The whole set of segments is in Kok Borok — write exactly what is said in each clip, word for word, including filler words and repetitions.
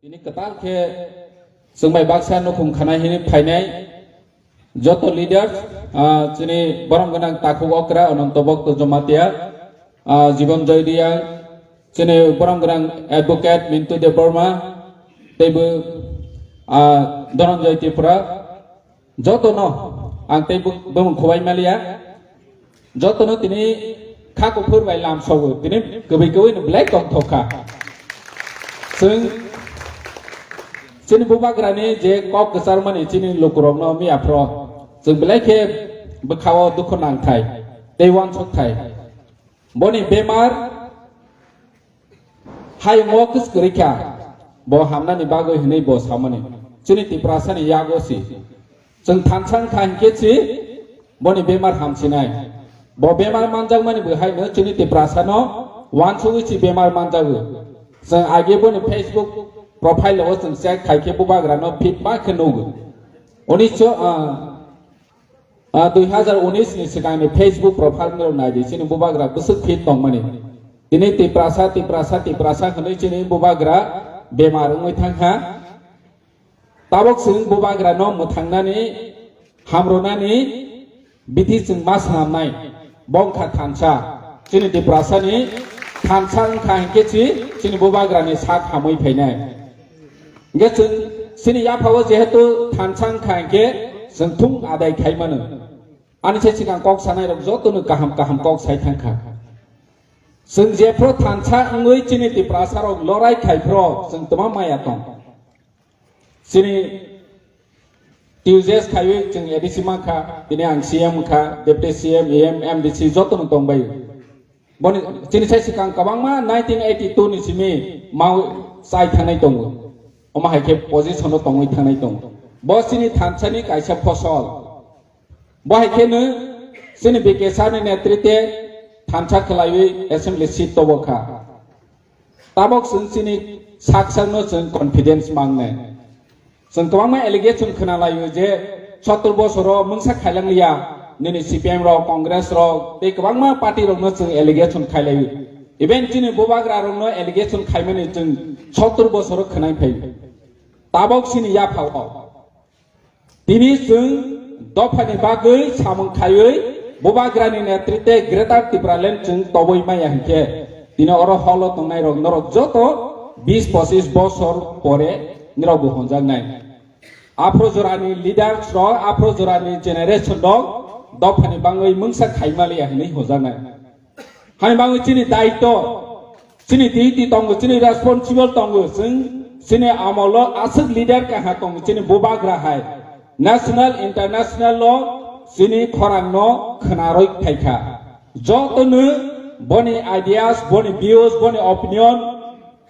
Tini kwtal khe chwng bai baksa nukhung khanai hwnwi phainai joto leaders, ah, chini borom gwnang takhuk okra Ananto Bhakta Jamatia, ah, Jiban Joy Reang, chini borom gwnang advocate Mintu Debbarma, teibo, ah, Dhananjay Tripura, jotono ang tei bo-, bumung khubai maliya. Jotono tini kha kuphur bai lam sogo, tini kwbwi kwbwi no belai tongthok kha. Chwng chini bubagrani je kok kwcharmani chini lukurokno miya phro chwng belai khe bwkhao dukhu nangthai tei uansukthai. Boni bemar hayungo kwskwrwi kha, bo hamnani bagwi hwnwi bo samani. Chini Tiprasani yago si. Chwng thansa wngkha hinkhe si boni bemar hamsinai. Bo bemar manjakmani bo haino chini Tiprasano uansugwi si bemar manjago. Chwng age boni Facebook profile o chwng check khaikhe bubagrano fit ma khe nugo. Unisho, ah, Ah, dui hazar unis ni swkangni Facebook profile nirok naidi, chini bubagra bwswk fit tongmani. Tini Tiprasa, Tiprasa, Tiprasa hwnwi chini bubagra bemar wngwi thangkha. Tabok chwng bubagrano mwthangnani, hamrwnani bithi chwng ma swnamnai. Bo wngkha thansa. Chini Tiprasani thansa wngkha hinkhe chi chini bubagrani sak hamwi phainai. Hinkhe chwng chini yaphao jehetu thansa wngkha hinkhe chwng thung adai khai mano. Ani se sikang kok sanai rok joto no kaham kaham kok sai thangkha. Chwng jephro thansa wngwi chini Tiprasa rok lorai khai phro chwng twma maya tong. Chini T U J S khaiwi chwng A D C mankha, tini ang C M wngkha, Deputy C M, E M, M D C joto no tongbai. Boni chini sai sikang kwbangma nineteen eighty-two ni simi mau chai thangnai tongo. Omo hai khe position o tongwi thangnai tongo. Bo chini thansani kaisa phosol. Bo hai khe no chini B K sir ni netrite thansa khwlaiwi assembly seat tobo kha. Tabok chwng chini sak sakno chwng confidence mangnai. Chwng kwbangma allegation khwnalaio je sottor bosoro mungsa khailangliya, nini C P M rok, Congress rok, tei kwbangma party rokno chwng allegation khailaio. Even chini bubagra rokno allegation khaimani chwng sottor bosoro khwnai phaio. Tabok chini yaphao. Tini chwng dophani bagwi samung khaiwi bubagrani netrite Greater Tipraland chwng tobwi maya hinkhe tini oro holo tongnai rok norok joto bis pochis bosor pore nirok bo honjaknai. Aphro jorani leaders rok, aphro jorani generation rok dophani bagwi mungsa khaimaliya hinwi honjaknai. Hani bagwi chini daitw, chini duty tongo, chini responsible tongo, chwng chini amolo aswk leader kaha tongo, chini bubagra hai national, international o chini khorang no khwnarwi phaikha. Joto no boni ideas, boni views, boni opinion,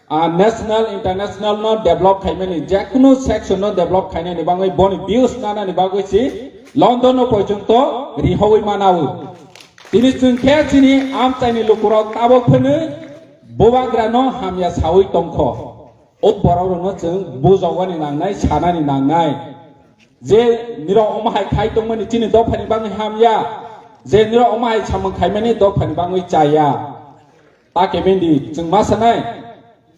ah, national, international no develop khaimani, jekunu section no develop khainani bagwi boni views nanani bagwi si London no porjonto rihowi manao. Tini chwng khe chini amchaini lukurok tabok phano bubagra no hamya sawi tongkho. O borok rokno chwng bujogani nangnai, sanani nangnai. Je nirok omo hai khai tongmani chini dophani bagwi hamya. Je nirok omo hai samung khaimani dophani bagwi chaya. Ta kebindi chwng ma sanai.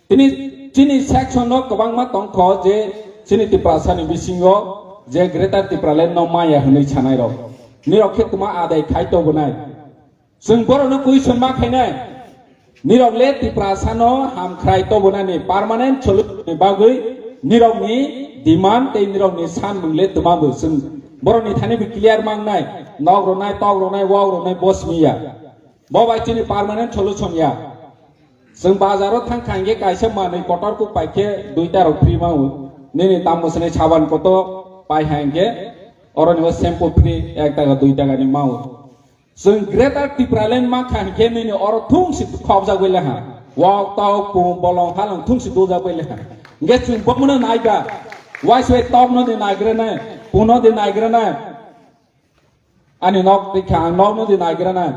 Tini chini section no kwbangma tongkho je chini Tiprasani bisingo je Greater Tipraland no maya hwnwi sanai rok. Nirok khe tuma adai khai tobonai. Chwng borokno question ma khainai. Nirok le Tiprasano hamkhrai tobonani permanent solution ni bagwi nirokni demand tei nirokni sanmung le tuma bo chwng borokni thani bo clear mangnai. Nok ronai, tok ronai, wak ronai, bosmiya. Bo bai chini permanent solution ya. Chwng bazaro thang kha hinkhe kaisa manwi kotor kuk pai khe duita rok free mao. Nini tamo swnai saban kotor pai ha hinkhe oroni o shampoo free ek taka dui taka ni mao. Chwng Greater Tipraland ma kha hinkhe nini oro thung si khobjak bai lekha. Wak tok pung bolong halong thung si dujak bai lekha. Hinkhe chwng bomono naiba. Waiswai tok no di naigrana, pung no di naigrana. Ani nok tei kha ang nokno di naigrana.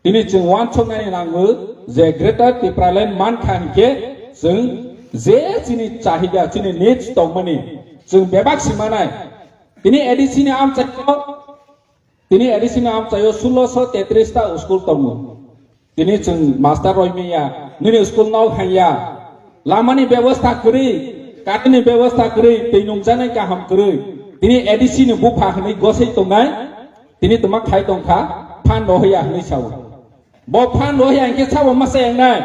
Tini chwng uansuknani nango je Greater Tipraland man kha hinkhe chwng je chini chahida, chini needs tongmani chwng bebak si manai. Tini A D C ni amchaio, tini A D C ni amchaio sulosho tetris ta school tongo. Tini chwng master roi manya, nini school nok hanya. Lamani bebosta kwrwi, currentni bebosta kwrwi, twi nungjaknai kaham kwrwi. Tini A D C ni bupha hwnwi gosai tongnai, tini twma khai tongkha, phan rohya hwnwi sao. Bo phan rohya hinkhe sabo masa engnai.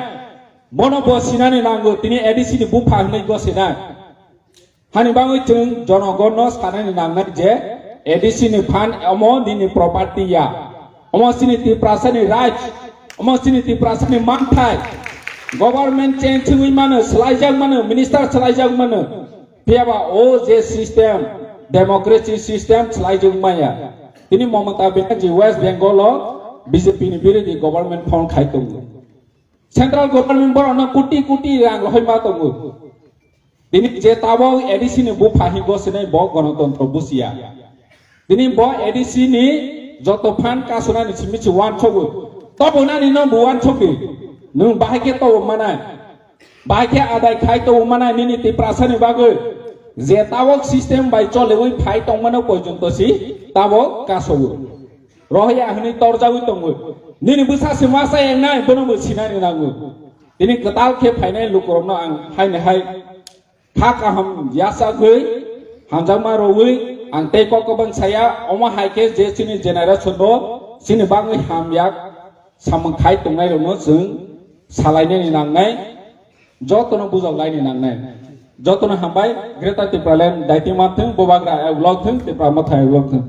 Bono bo sinani nango, tini A D C ni bupha hwnwi gosinai. Hani bagwi chwng jonogonno sanani nangnai je A D C ni phan omo nini property ya. Omo chini Tiprasani right, omo chini Tiprasani manthai. Government change wngwi mano, swlaijak mano, minister swlaijak mano. Phiyaba o je system, democracy system swlaijak maya. Tini Mamata Banerjee West Bengal o B J P ni birodhi government form khai tongo. Central government borokno koti koti rang rohoi ma tongo. Tini je tabok A D C ni bupha hingo sinai bo gonotontro busiya. Tini bo A D C ni joto phan kasunani simi si uansukgo. Tobonani no bo uansukdi. Nwng bahai khe tobo manai. Bahai khe adai khai tobo manai nini Tiprasani bagwi. Je tabok system bai choliwi phai tongmano porjonto si tabok kasogo. Rohya hwnwi torjagwi tongo. Nini bwsa se masa engnai, bono bo sinani nango. Tini kwtal khe phainai lukurokno ang haini hai kha kaham yachagwi, hamjakma rwui ang tei kok kwbang saya, omo hai khe je chini generation bo chini bagwi hamya samung khai tongnairokno chwng salainani nangnai, jotono bujok laini nangnai. Jotono hambai, Greater Tipraland daiti manthwng, Bubagra vlog thwng, Tipra Motha vlog thwng.